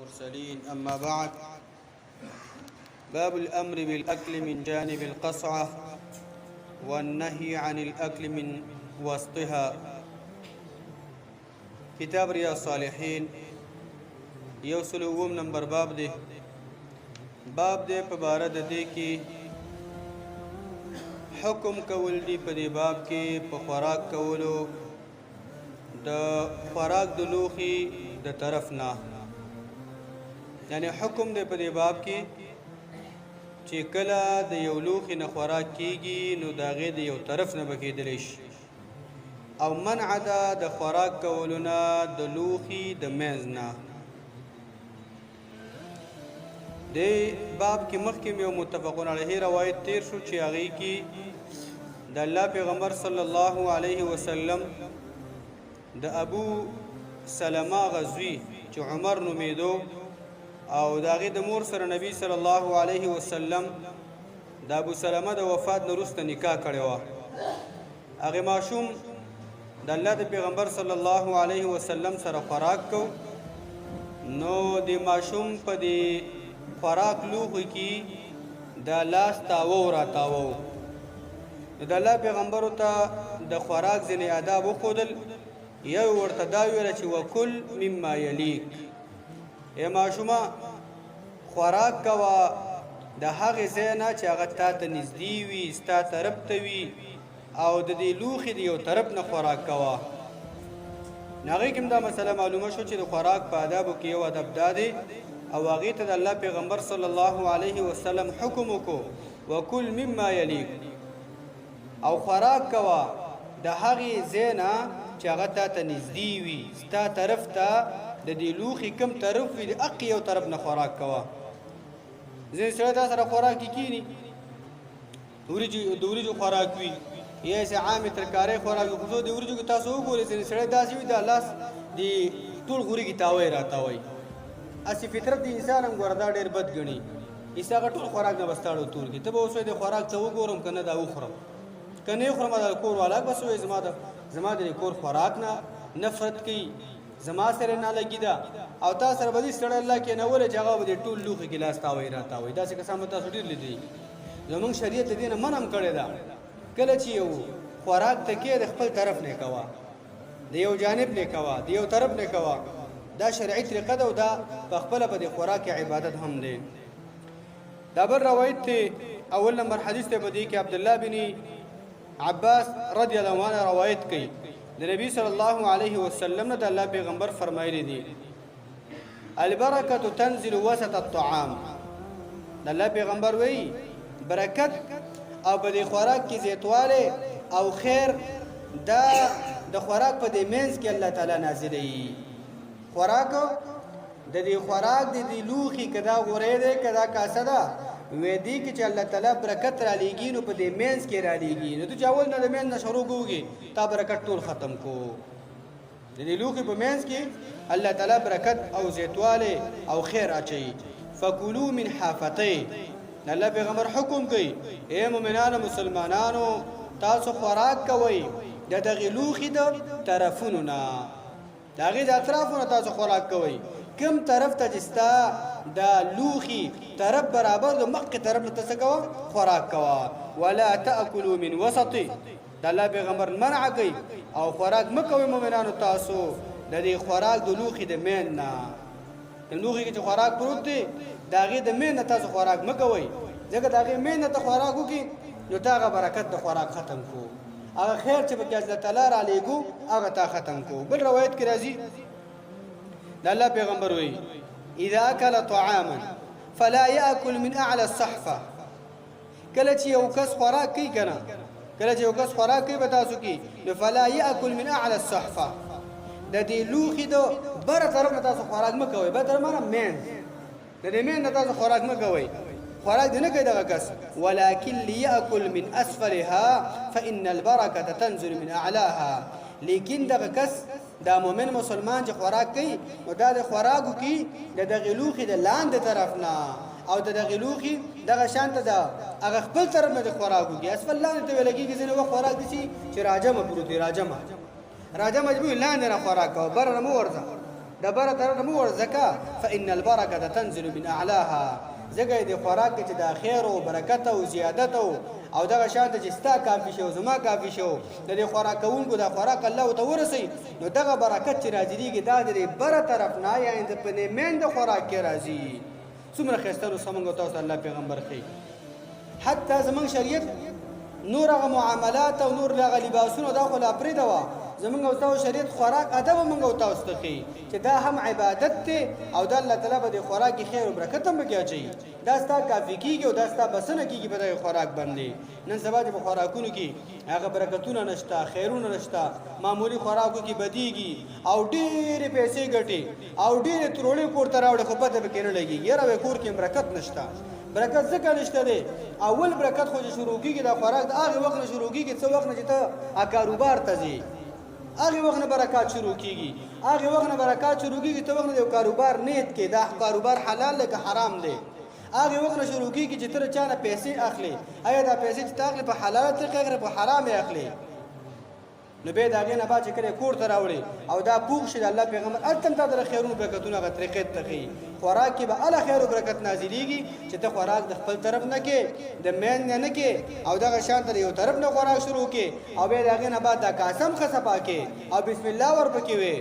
المرسلين، أما بعد. باب الأمر بالأكل من جانب القصعة والنهي عن الأكل من وسطها. کتاب ریا صالحین یو سل اووم نمبر باب دی. باب دی په باره د دې کې حکم کول دی په دې باب کې په خوراک کولو د خوراک د لوښي د طرف نه، یعنی حکم دی په دې باب کې چې کله د یو لوښي نه خوراک کیږي نو د هغې د یو طرف نه به کېدلی شي، او منع ده د خوراک کولو نه د لوښي د منځ نه. د باب کې مخکې یو متفقون علیه روایت تیر شو چې هغې کې د الله پیغمبر صلی الله علیه وسلم د ابو سلمہ غزوی چې عمر نومېدو او د هغې د مور سره نبی صلی الله علیه وسلم د ابو سلمہ د وفات نه وروسته نکاح کړې وه. هغه ماشوم د الله د پیغمبر صلی الله علیه وسلم سره خوراک کو، نو د ماشوم په دې خوراک لوښي کې د لاس تاوو راتاوو. نو د الله پیغمبر ته د خوراک ځینې آداب وښودل. یو ورته دا ویله چې وکل مما یلیک، ای ماشومه خوراک کوه د هغې ځای نه چې هغه تا ته نږدې وي، ستا طرف ته وي، او د دې لوښي د یو طرف نه خوراک کوه. نو هغې کې هم دا مسله معلومه شو چې د خوراک په آدابو کې یو ادب دا دی، او هغې ته د الله پیغمبر صلی الله علیه وسلم حکم وکړو وکل مما یلیک، او خوراک کوه د هغې ځای نه چې هغه تا ته نږدې وي، ستا طرف ته د دې لوښي کوم طرف وي د اق یو طرف نه خوراک کوه. ځینې سړی تا سره خوراک کې کینی، د وریجو خوراک وي یا داسې عامې ترکارۍ خوراک وي، خو د وریجو کې تاسو وګورئ ځینې سړی داسې وي دا لاس د ټول غوري کې تاوی راتاوی. هسې فطرت د انسان هم ګوره دا ډېر بد ګڼي، ایسه هغه ټول خوراک نه به ستاړو تور کړي. ته به اوس وایې د خوراک څه وګورم که نه دا وخورم، که نه یې خورم دا کور والا به څه وایي، زما د کور خوراک نه نفرت کوي، زما سره نه لګي ده. او تا سره به دې سړی الله کېنولی چې هغه به دې ټول لوښي کې لاس تاوی راتاوی. داسې کسان به تاسو ډېر لیدلي. زمونږ شریعت له دې نه منع هم کړې ده، کله چې یو خوراک ته کې د خپل طرف نه کوه، د یو جانب نه کوه، د یو طرف نه کوه. دا شرعي طریقه ده او دا په خپله په دې خوراک کې عبادت هم دی. دا بل روایت دی، اول نمبر حدیث دی. په دې کې عبدالله بن عباس رضی الله عنه روایت کوي د نبی صلی الله علیه وسلم نه د الله پیغمبر فرمایلی دی البرکة تنزل وسط الطعام. د الله پیغمبر وی برکت او په دې خوراک کې زیاتوالی او خیر دا د خوراک په دې منځ کې الله تعالی نازلوي. خوراک د دې خوراک د دې لوښي که دا غوری دی که دا کاسه ده، وې دې کې چې الله تعالی برکت را لیږي نو په دې منځ کې را لیږي. نو ته چې اول نه د منځ نه شروع کوږي تا برکت ټول ختم کو. د دې لوښي په منځ کې الله تعالی برکت او زیاتوالی او خیر اچوي. فکلو من حافتي، د الله پیغمبر حکم کوي ای مؤمنانو مسلمانانو تاسو خوراک کوئ د دغې لوښي د طرفونو نه، د هغې د اطرافو نه تاسو خوراک کوئ. کوم طرف ته چې ستا د لوښي طرف برابر د مخکې طرف ته څه کوه؟ خوراک کوه. ولا تأکلوا من وسطي، د الله پیغمبر منع کوي او خوراک مه کوئ مؤمنانو تاسو د دې خوراک د لوښي د مین نه. د لوښي کې چې خوراک پروت دی د هغې د مین نه تاسو خوراک مه کوئ، ځکه د هغې مین نه ته خوراک وکړي نو تا هغه برکت د خوراک ختم کو، هغه خیر چې پکې الله تعالی را لېږو هغه تا ختم کو. بل روایت کې راځي د الله پیغمبر وایي اذا اکل طعاما فلا یاکل من اعلى الصحفه. کله چې یو کس خوراک کوي کنه، کله چې یو کس خوراک کوي په تاسو کې نو فلا یاکل من اعلى الصحفه، د دې لوښي د بره طرف نه تاسو خوراک مه کوئ. بره طرف معنی مینځ، د دې مینځ نه تاسو خوراک مه کوئ، خوراک دې نه کوي دغه کس. ولكن ليأكل من أسفلها فإن البركة تنزل من أعلاها. لیکن دغه کس دا مؤمن مسلمان چې خوراک کوي نو دا د خوراک کوي د دغې لوښي د لاندې طرف نه، او د دغې لوښي دغه شان ته د هغه خپل طرف نه د خوراک وکړي. اسفل لاندې ته ویل کېږي. ځینې وخت خوراک دي چې راجمه پروت وي، راجمه راجمه مجبور لاندې نه خوراک کوه، بره نه مه ورځه. د بره طرف نه مه غواړه، ځکه فإن البرکة تنزل من اعلاها، ځکه د خوراک کې چې دا خیر او برکت او زیادت او دغه شان ته چې ستا کافي شي او زما کافي شي، د دې خوراک کوونکو دا خوراک الله ته ورسي، نو دغه برکت چې نازلېږي دا د دې بره طرف نه، یعنې د په نیمین د خوراک کې راځي. څومره ښایسته نسخه موږ تاسو ته الله پیغمبر ښیي. حتی زمونږ شریعت نور هغه معاملات او نور هغه لباسونه دا خو لا پرېږده وه، زمونږ او تاسو شریعت خوراک ادب موږ او تاسو ته ښیي چې دا هم عبادت دی او دا الله تعالی به د خوراک کې خیر او برکت هم پکې اچوي. دا ستا کافي کېږي او دا ستا بسنه کېږي په دغه خوراک باندې. نن سبا چې په خوراکونو کې هغه برکتونه نشته، خیرونه نشته، معمولي خوراکو کې بدیږي او ډېرې پیسې ګټي او ډېرې ترولې کور ته راوړي، خو پته پکې نه لګېږي، یاره وایي کور کې برکت نشته. برکت ځکه نشته دی، اول برکت خو چې شروع کېږي دا خوراک د هغې وخت نه شروع کېږي څه وخت نه چې ته کاروبار ته ځې، هغې وخت نه برکات شروع کېږي. هغې وخت نه برکات شروع کېږي څه وخت نه یو کاروبار نیت کې دا کاروبار حلال دی که حرام دی. هغې وخت نه شروع کېږي چې ته له چا نه پیسې اخلې، ایا دا پیسې چې ته اخلې په حلاله طریقه اخلې په حرام یې اخلې؟ نو بیا د هغې نه بعد چې کله کور ته راوړې او دا پوخ شي، د الله پیغمبر هلته هم تا ته د خیرونو برکتونه هغه طریقې ته ښیي. خوراک کې به هله خیر او برکت نازلېږي چې ته خوراک د خپل طرف نه کې، د مین نه نه کې، او دغه شان ته د یو طرف نه خوراک شروع کې او بیا د هغې نه بعد دا کاسه هم ښه صفا کې او بسم الله ورپکې وې،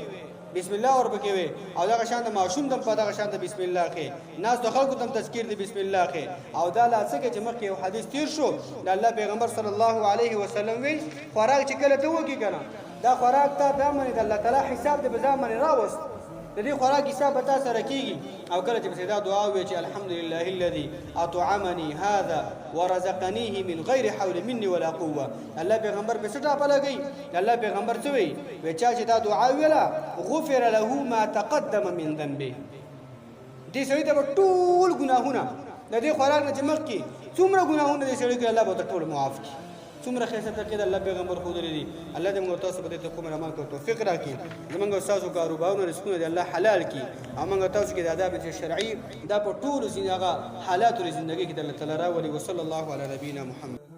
بسم الله ورپکې وي، او دغه شان د ماشوم دم په دغه شان د بسم الله کې ناس د خلکو تم تذکیر دی بسم الله کې. او دا لا څه کې چې مخکې یو حدیث تیر شو، د الله پیغمبر صلی الله علیه وسلم وی خوراک چې کله ته وکې کنه دا خوراک تا بیا منې د الله تعالی حساب دې په ځان باندې راوست، د دې خوراک حساب به تا سره کیږي. او کله چې پسې دا دعا ووایي چې الحمدلله الذي اطعمني هذا ورزقنيه من غیر حول مني ولا قوه، الله پیغمبر په څه ټاپه لګي؟ الله پیغمبر څه وی؟ وی چا چې دا دعا ویله غفر له ما تقدم من ذنبه، دې سړي ته به ټول ګناهونه د دې خوراک نه چې مخکې څومره ګناهونه دې سړي کړي الله به ورته ټول معاف کړي. څومره ښایسته طریقې د الله پیغمبر ښودلې دي. الله دې موږ تاسو په دې طریقو باندې عمل کولو توفیق راکړي. زموږ او ستاسو کاروبارونه رزقونه دې الله حلال کړي او موږ تاسو کې د آداب شرعي دا په ټولو هغه حالاتو د زندګۍ کې د الله تعالی راولي. وصلی الله علی نبینا محمد.